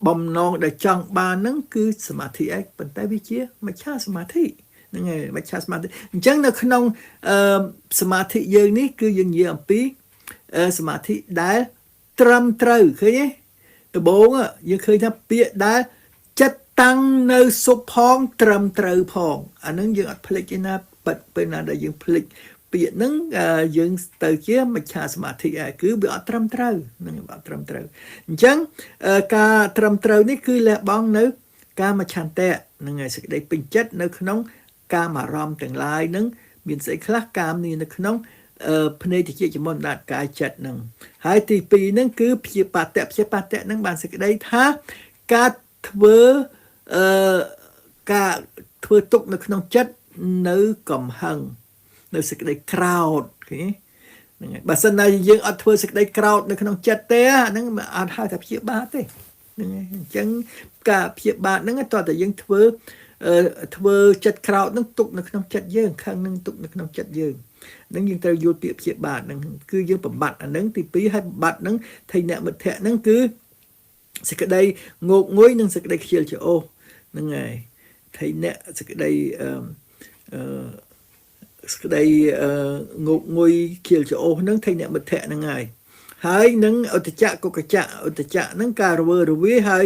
បំណងដែលចង់បានហ្នឹងគឺសមាធិឯងប៉ុន្តែវាជាមច្ឆាសមាធិហ្នឹងហើយមច្ឆាសមាធិអញ្ចឹងនៅក្នុងសមាធិយើងនេះគឺយើងនិយាយអំពីសមាធិដែលត្រឹមត្រូវឃើញទេដំបូងយើងឃើញថាពាក្យដែលចិត្តតាំងនៅសុផងត្រឹមត្រូវផងអាហ្នឹងយើងអត់ភ្លេចទេណាប៉ិតពេលណាដែលយើងភ្លេចពាក្យហ្នឹងយើងទៅជាមច្ឆាសមាធិហើយគឺវាអត់ត្រឹមត្រូវហ្នឹងវាអត់ត្រឹមត្រូវអញ្ចឹងការត្រឹមត្រូវនេះគឺលះបង់នៅកាមឆន្ទៈហ្នឹងហើយសេចក្តីពេញចិត្តនៅក្នុងកាមអារម្មណ៍ទាំងឡាយហ្នឹងមានស្អីខ្លះកាមនេះនៅក្នុងភ្នែកតិចចំមុនដាតកាយចិត្តហ្នឹងហើយទី2ហ្នឹងគឺព្យាបាតៈព្យាបាតៈហ្នឹងបានសេចក្តីថាការធ្វើអឺការធ្វើទុកនៅក្នុងចិត្តនៅកំហឹងនៅសេចក្តីក្រោធឃើញហ្នឹងហើយបើសិនណាយើងអត់ធ្វើសេចក្តីក្រោធនៅក្នុងចិត្តទេអាហ្នឹងអត់ហៅថាព្យាបាទទេហ្នឹងហើយអញ្ចឹងការព្យាបាទហ្នឹងតើតែយើងធ្វើធ្វើចិត្តក្រោធហ្នឹងទុកនៅក្នុងចិត្តយើងខឹងហ្នឹងទុកនៅក្នុងចិត្តយើងហ្នឹងយើងត្រូវយល់ពាក្យព្យាបាទហ្នឹងគឺយើងបំបត្តិអាហ្នឹងទី2ហើយបំបត្តិហ្នឹងថៃអ្នកមិត្តភៈហ្នឹងគឺសេចក្តីងោកងុយនិងសេចក្តីខ្ជិលច្អូសហ្នឹងហើយថៃអ្នកសេចក្តីអឺអឺសេចក្តីងោកងុយខ្ជិលច្អូសហ្នឹងថៃអ្នកមិត្តភៈហ្នឹងហើយហើយនឹងឧត្តចៈកុកចៈឧត្តចៈហ្នឹងការរវើរវាយហើយ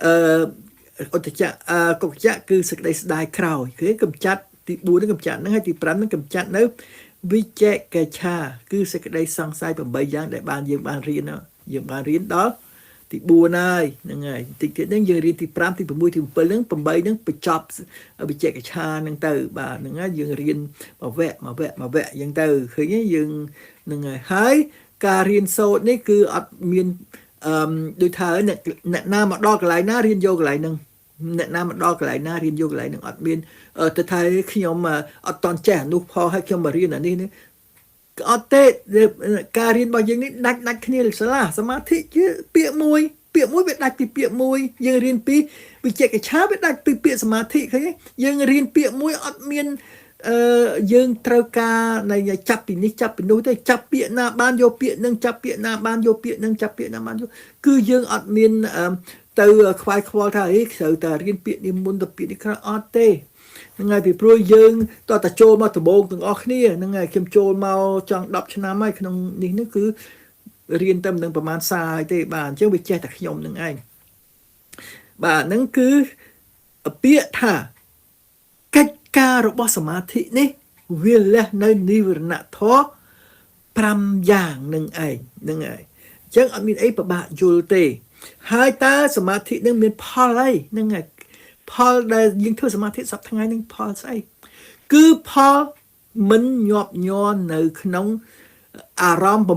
អឺឧត្តចៈកុកចៈគឺសេចក្តីស្ដាយក្រោយគឺកំចាត់ទី4ហ្នឹងកំចាត់ហ្នឹងហើយទី5ហ្នឹងកំចាត់នៅវិជកិច្ឆាគឺសេចក្តីសង្ស័យ8យ៉ាងដែលបានយើងបានរៀនយើងបានរៀនដល់ទី4ហើយហ្នឹងហើយតិចទៀតហ្នឹងយើងរៀនទី5ទី6ទី7ហ្នឹង8ហ្នឹងបញ្ចប់វិជកិច្ឆាហ្នឹងទៅបាទហ្នឹងហើយយើងរៀនមួយវគ្គមួយវគ្គមួយវគ្គអញ្ចឹងទៅឃើញទេយើងហ្នឹងហើយហើយការរៀនសូត្រនេះគឺអត់មានអឺដូចថាអ្នកអ្នកណាមកដល់កន្លែងណារៀនយកកន្លែងហ្នឹងអ្នកណាមកដល់កន្លែងណារៀនយកកន្លែងហ្នឹងអត់មានទៅថាខ្ញុំអត់តន់ចេះអានោះផងហើយខ្ញុំមករៀនអានេះនេះអត់ទេការរៀនរបស់យើងនេះដាច់ដាច់គ្នាស្លាសមាធិជាពាក្យមួយពាក្យមួយវាដាច់ពីពាក្យមួយយើងរៀនពីវិជកិច្ឆាវាដាច់ពីពាក្យសមាធិឃើញទេយើងរៀនពាក្យមួយអត់មានអឺយើងត្រូវការនៃចាប់ពីនេះចាប់ពីនោះទេចាប់ពាក្យណាបានយកពាក្យនឹងចាប់ពាក្យណាបានយកពាក្យនឹងចាប់ពាក្យណាបានយកគឺយើងអត់មានទៅខ្វាយខ្វល់ថាអីត្រូវតែរៀនពាក្យនេះមុនទៅពាក្យនេះក្រោយអត់ទេហ្នឹងហើយពីព្រោះយើងតើតចូលមកដំបូងទាំងអស់គ្នាហ្នឹងហើយខ្ញុំចូលមកចង់10ឆ្នាំហើយក្នុងនេះនេះគឺរៀនតែមិននឹងប្រហែលសាយទេបាទអញ្ចឹងវាចេះតែខ្ញុំនឹងឯងបាទហ្នឹងគឺពាក្យថាកិច្ចការរបស់សមាធិនេះវាលះនៅនិវរណធម៌5យ៉ាងនឹងឯងហ្នឹងហើយអញ្ចឹងអត់មានអីពិបាកយល់ទេហើយតើសមាធិនឹងមានផលអីហ្នឹងហើយផលដែលយើងធ្វើសមាធិសប្តាហ៍ថ្ងៃនឹងផលស្អីគឺផលមិនញាប់ញ័រនៅក្នុងអារម្មណ៍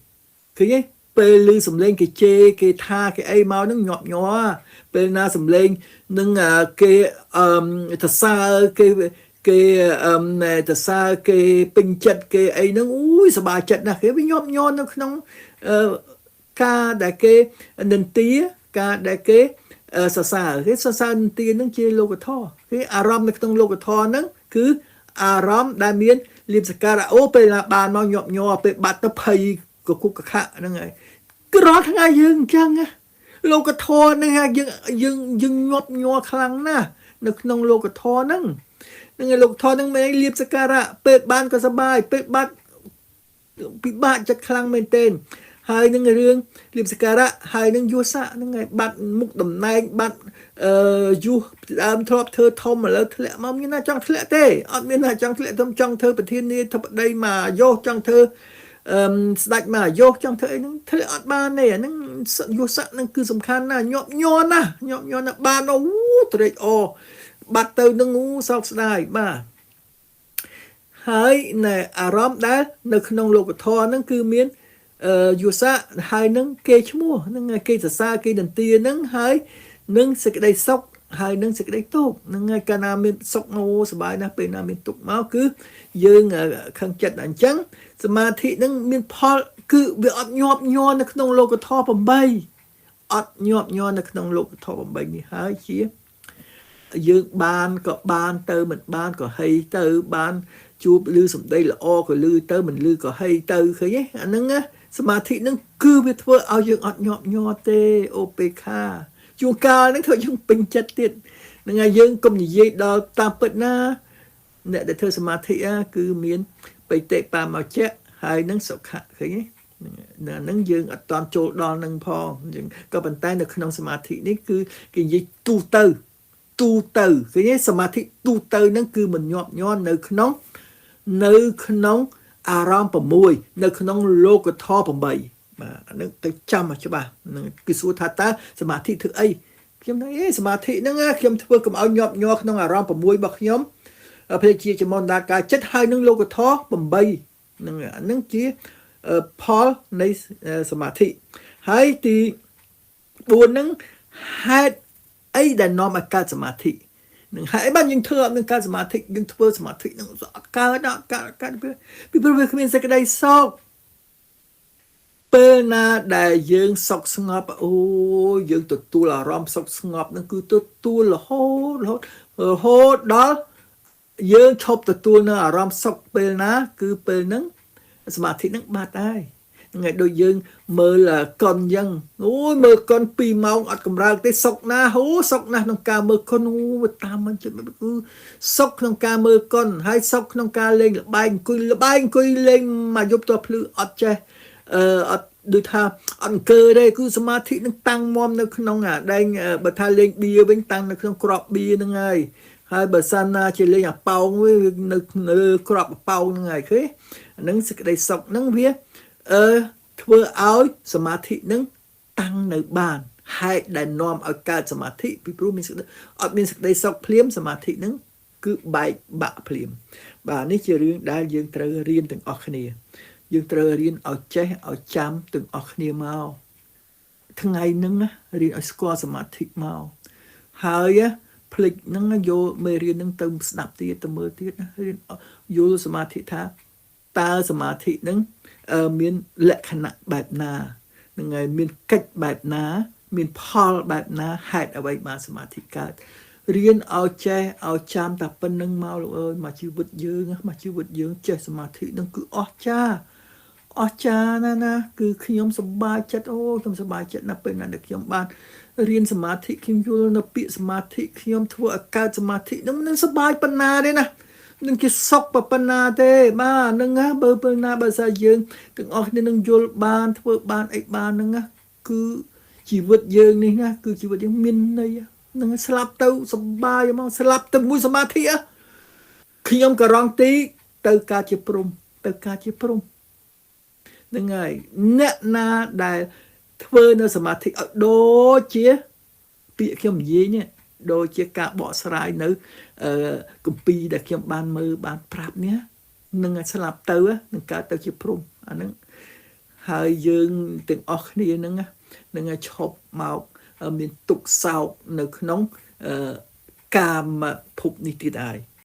6ឃើញទេពេលឮសំឡេងគេជេរគេថាគេអីមកនឹងញាប់ញ័រពេលណាសំឡេងនឹងគេអឺសរសើរគេគេអឺសរសើរគេពេញចិត្តគេអីហ្នឹងអូយសប្បាយចិត្តណាស់គេវាញាប់ញ័រនៅក្នុងអឺការដែលគេនិន្ទាការដែលគេសរសើរគេសរសើរនិន្ទាហ្នឹងជាលោកធម៌គេអារម្មណ៍នៅក្នុងលោកធម៌ហ្នឹង គឺអារម្មណ៍ដែលមានលៀបសការៈអូពេលណាបានមកញាប់ញ័រពេលបាត់ទៅភ័យកគុកកខៈហ្នឹងហើយគឺរាល់ថ្ងៃយើងអញ្ចឹងណាលោកធម៌ហ្នឹងយើងយើងយើងញាប់ញ័រខ្លាំងណាស់នៅក្នុងលោកធម៌ហ្នឹងហ្នឹងហើយលោកធម៌ហ្នឹងមិនលៀបសការៈពេលបានក៏សប្បាយពេលបាត់ពិបាកចិត្តខ្លាំងមែនទែនហើយនឹងរឿងលៀបសការៈហើយនឹងយុស័កហ្នឹងហើយបាត់មុខតំណែងបាត់អឺយុសដើមធ្លាប់ធ្វើធំឥឡូវធ្លាក់មកមានណាចង់ធ្លាក់ទេអត់មានណាចង់ធ្លាក់ធំចង់ធ្វើប្រធានាធិបតីមកយោចង់ធ្វើអឺស្ដេចមកយោចង់ធ្វើអីហ្នឹងធ្លាក់អត់បានទេអាហ្នឹងយុស័កហ្នឹងគឺសំខាន់ណាស់ញាប់ញ័រណាស់ញាប់ញ័រណាស់បានអូត្រេកអរបាត់ទៅនឹងអូសោកស្ដាយបាទហើយនៅអារម្មណ៍ដែលនៅក្នុងលោកធម៌ហ្នឹងគឺមានយុស័កហើយនឹងគេឈ្មោះនឹងគេសរសើរគេនន្ទានឹងហើយនឹងសេចក្តីសុខហើយនឹងសេចក្តីទុក្ខនឹងហើយកាលណាមានសុខអូសប្បាយណាស់ពេលណាមានទុក្ខមកគឺយើងខឹងចិត្តអញ្ចឹងសមាធិនឹងមានផលគឺវាអត់ញាប់ញ័រនៅក្នុងលោកធម៌8អត់ញាប់ញ័រនៅក្នុងលោកធម៌8នេះហើយជាយើងបានក៏បានទៅមិនបានក៏ហីទៅបានជួបឮសម្ដីល្អក៏ឮទៅមិនឮក៏ហីទៅឃើញទេអាហ្នឹងណាសមាធិហ្នឹងគឺវាធ្វើឲ្យយើងអត់ញាប់ញ័រទេអូពេខាជួនកាលហ្នឹងធ្វើយើងពេញចិត្តទៀតហ្នឹងហើយយើងកុំនិយាយដល់តាមពិតណាអ្នកដែលធ្វើសមាធិគឺមានបិតិបាមជ្ជៈហើយនឹងសុខៈឃើញទេហ្នឹងយើងអត់តន់ចូលដល់នឹងផងយើងក៏ប៉ុន្តែនៅក្នុងសមាធិនេះគឺគេនិយាយទូទៅទូទៅឃើញទេសមាធិទូទៅហ្នឹងគឺមិនញាប់ញ័រនៅក្នុងនៅក្នុងអារម្មណ៍6នៅក្នុងលោកធម៌8បាទអានឹងទៅចាំឲ្យច្បាស់នឹងគឺសួរថាតើសមាធិធ្វើអីខ្ញុំថាអេសមាធិហ្នឹងខ្ញុំធ្វើកុំឲ្យញាប់ញ័រក្នុងអារម្មណ៍6របស់ខ្ញុំព្រះជាចមនដាការចិត្តហើយនឹងលោកធម៌8ហ្នឹងអានឹងជាផលនៃសមាធិហើយទី4ហ្នឹងហេតុអីដែលនាំឲ្យកើតសមាធិនឹងហើយអីបានយើងធ្វើអត់នឹងកើតសមាធិយើងធ្វើសមាធិនឹងអត់កើតអត់កើតកើតពីព្រោះវាគ្មានសេចក្តីសុខពេលណាដែលយើងសុខស្ងប់អូយើងទទួលអារម្មណ៍សុខស្ងប់នឹងគឺទទួលរហូតរហូតរហូតដល់យើងឈប់ទទួលនៅអារម្មណ៍សុខពេលណាគឺពេលហ្នឹងសមាធិហ្នឹងបាត់ហើយថ្ងៃដូចយើងមើលកុនអញ្ចឹងអូយមើលកុន2ម៉ោងអត់កម្រើកទេសុកណាស់អូសុកណាស់ក្នុងការមើលកុនអូតាមមិនចិត្តគឺសុកក្នុងការមើលកុនហើយសុកក្នុងការលេងល្បែងអង្គុយល្បែងអង្គុយលេងមកយប់តភ្លឺអត់ចេះអឺអត់ដូចថាអត់អង្គើទេគឺសមាធិនឹងតាំងមមនៅក្នុងអាដែងបើថាលេងបៀវិញតាំងនៅក្នុងក្របបៀហ្នឹងហើយហើយបើសិនណាជាលេងអាប៉ោងវិញនៅលើក្របអាប៉ោងហ្នឹងហើយឃើញអាហ្នឹងសេចក្តីសុខហ្នឹងវាអឺធ្វើឲ្យសមាធិនឹងតាំងនៅបានហេតុដែលនាំឲ្យកើតសមាធិពីព្រោះមានសេចក្តីអត់មានសេចក្តីសុខភ្លាមសមាធិនឹងគឺបែកបាក់ភ្លាមបាទនេះជារឿងដែលយើងត្រូវរៀនទាំងអស់គ្នាយើងត្រូវរៀនឲ្យចេះឲ្យចាំទាំងអស់គ្នាមកថ្ងៃហ្នឹងរៀនឲ្យស្គាល់សមាធិមកហើយភ្លេចហ្នឹងយកមេរៀនហ្នឹងទៅស្ដាប់ទៀតទៅមើលទៀតណារៀនយល់សមាធិថាតើសមាធិហ្នឹងមានលក្ខណៈបែបណានឹងហើយមានកិច្ចបែបណាមានផលបែបណាហេតុអ្វីបានសមាធិកើតរៀនឲ្យចេះឲ្យចាំតែប៉ុណ្្នឹងមកលោកអើយមកជីវិតយើងមកជីវិតយើងចេះសមាធិនឹងគឺអស្ចារ្យអស្ចារ្យណាស់ណាគឺខ្ញុំសប្បាយចិត្តអូខ្ញុំសប្បាយចិត្តណាស់ពេលណាដែលខ្ញុំបានរៀនសមាធិខ្ញុំយល់នៅពាក្យសមាធិខ្ញុំធ្វើឲ្យកើតសមាធិនឹងនឹងសប្បាយប៉ុណ្ណាទេណានឹងជាសុខប៉ុណ្ណាទេបាទនឹងណាបើពេលណាបើសិនយើងទាំងអស់គ្នានឹងយល់បានធ្វើបានអីបាននឹងណាគឺជីវិតយើងនេះណាគឺជីវិតយើងមានន័យនឹងស្លាប់ទៅសប្បាយហ្មងស្លាប់ទៅមួយសមាធិខ្ញុំក៏រងទីទៅការជាព្រំទៅការជាព្រំនឹងហើយអ្នកណាដែលធ្វើនៅសមាធិឲ្យដូចជាពាក្យខ្ញុំនិយាយនេះដូចជាការបកស្រាយនៅគម្ពីរដែលខ្ញុំបានមើលបានប្រាប់នេះនឹងស្លាប់ទៅនឹងកើតទៅជាព្រំអាហ្នឹងហើយយើងទាំងអស់គ្នាហ្នឹងនឹងឈប់មកមានទុក្ខសោកនៅក្នុងកាមភពនេះទៀតហើយ